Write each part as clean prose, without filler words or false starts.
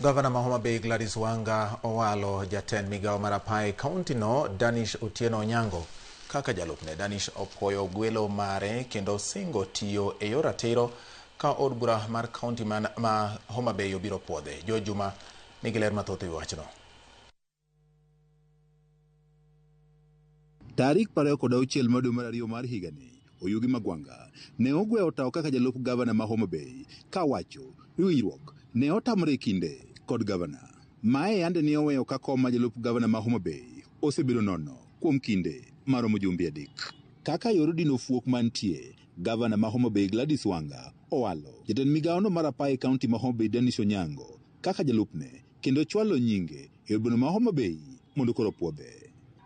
Gavana ma Homa Bay Gladys Wanga owalo jatend migawo mar apaya e kaunti no Danish Otieno Onyango kaka jalupne. Danish opuoyo gwelo mare kendo singo tiyo e yor ratiro ka od bura mar kaunti ma Homa Bay obiro puodhe. George Juma nigi ler mathoth e wi wachno. Tarik 26 mar dwe mar ariyo mar higani, Oyugi Magwanga ne ogweyo tawo kaka jalup gavana ma Homa Bay ka wacho ni winjruok ne otamore e kinde kod gavana. Mae yande ne oweyo ka kom ma jalup gavana ma Homa Bay osebedo nono kuom kinde maromo jumbe 3. Kaka yor dino fuok mantie, gavana ma Homa Bay Gladys Wanga owalo jatend migawono mar apaya e kaunti ma Homa Bay Danish Onyango kaka jalupne kendo chwalo nyinge e od bura ma Homa Bay mondo koro opuodhe.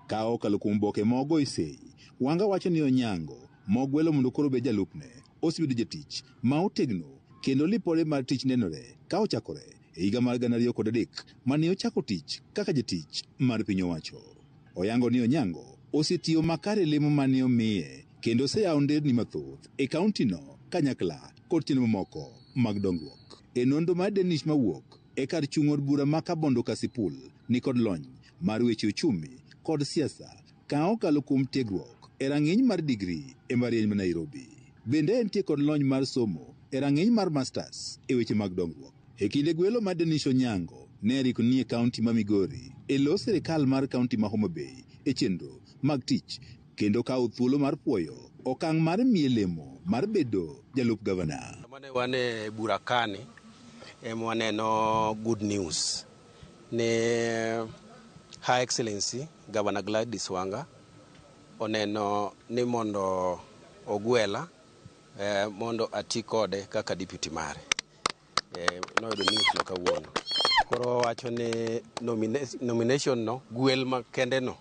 Ka okalo kuom oboke ma ogoyo sei, Wanga wacho ni Onyango ma ogwelo mondo koro obed jalupne osebedo jatich ma otegno kendo lipode mar tich nenore ka ochakore e higa mar 2003 mane ochako tich kaka jatich mar piny owacho. Oyango ni Onyango osetiyo makare lemo mane omiye kendo oseyawo nderni mathoth e kaunti no kanyakla kod chenro mamoko mag dongruok. E nonro mar Danish mawuok e kar chung' od bura ma Kabondo Kasipul nikod lony mar weche uchumi kod siasa ka okalo kuom tiegruok e rang'iny mar digri e mbalariany ma Nairobi. Bende entie kod lony mar somo e rang'iny mar masters e weche mag dongruok. E kinde gwelo mar Danish Onyango ne riko nie kaunti ma Migori e lo sirikal mar kaunti ma Homa Bay e chenro mag tich kendo kawo thuolo mar puoyo okang' mar miye lemo mar bedo jalup gavana. Mane wan e bura kani ema waneno good news ni Her Excellency Governor Gladys Wanga oneno ni mondo ogwela mondo ati kode kaka deputy mare. Noyudo news no kawuono. Koro wawacho ni nomination no, gwel makende no,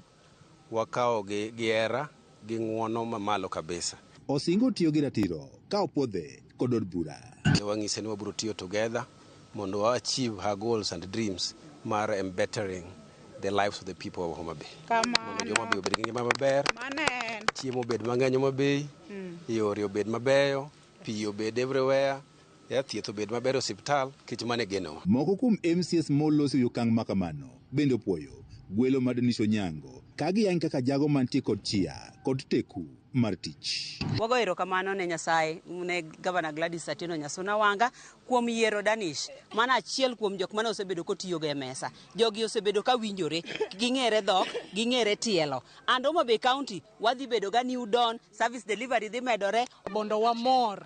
wakawo gi hera gi ng'uono mamalo kabisa. Osingo tiyo gi ratiro ka opuodhe kod od bura. Wang'ise ni wabiro tiyo together mondo wa achieve her goals and dreams mar bettering the lives of the people of Homa Bay. Mondo jo Homa Bay obed gi ngima maber, chiemo obed mang'eny Homa Bay, yore obed mabeyo, pi obed everywhere, thieth obed maber e osiptal, nikech mano e genowa. Moko kuom MCAs molosi e okang' makamano bende opuoyo gwelo mar Danish Onyango ka giyang' kaka jago mantie kod chia kod teku mar tich. Wago erokamano ne Nyasaye ne Governor Gladys Atieno Nyasuna Wanga kuom yiero Danish. Mano achiel kuom jok mane osebedo kotiyogo e mesa. Jogi osebedo ka winjore, ging'ere dhok, ging'ere tielo. And Homa Bay County wadhi bedo ga new dawn, service delivery dhi medore. Bondo wamor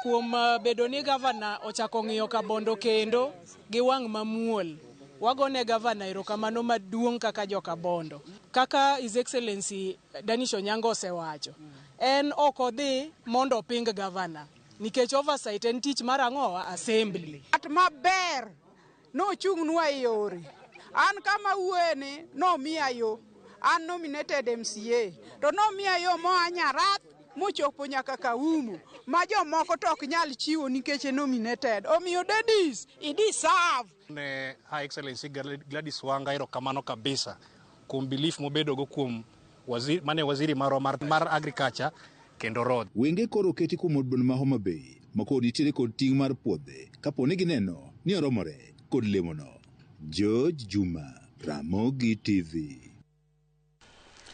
kuom bedo ni gavana ochako ng'iyo Kabondo kendo gi wang' mamuol. Wagone gavana erokamano maduong' kaka joka Bondo. Kaka His Excellency Danish Onyango osewacho, en ok odhi mondo oping gavana nikech oversight en tich mar ang'owa assembly. At maber nochung'nwa e yore. An kama wuoye ni nomiya yo. An nominated MCA. To nomiya yo moa Nyarath mochopo nyaka Kaumu ma jomoko to ok nyal chiwo nikech en nominated. Omiyo Danish, i deserve. Ne Her Excellency Gladys Wanga erokamano kabisa kuom belief mobedogo kuom waziri, mane waziri marwa mar agriculture kendo road. Wenge koro oketi kuom od bura ma Homa Bay ma koro nitiere kod ting' mar puodhe kapo ni gineno ni oromore kod lemono. George Juma, Ramogi TV.